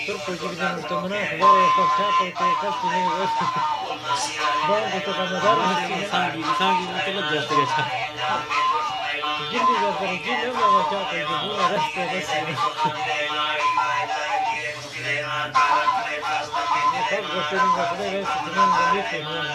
ترک و جگدان تو منا خبر ہے، سب چاپ ہے، تو کس نہیں بس۔ بانگ تو کا مدار ہے۔ انسان کی، انسان کی مطلب جاتے گئے۔ جن بھی جاتے گئے، جن بھی جاتے گئے، جن بھی جاتے گئے۔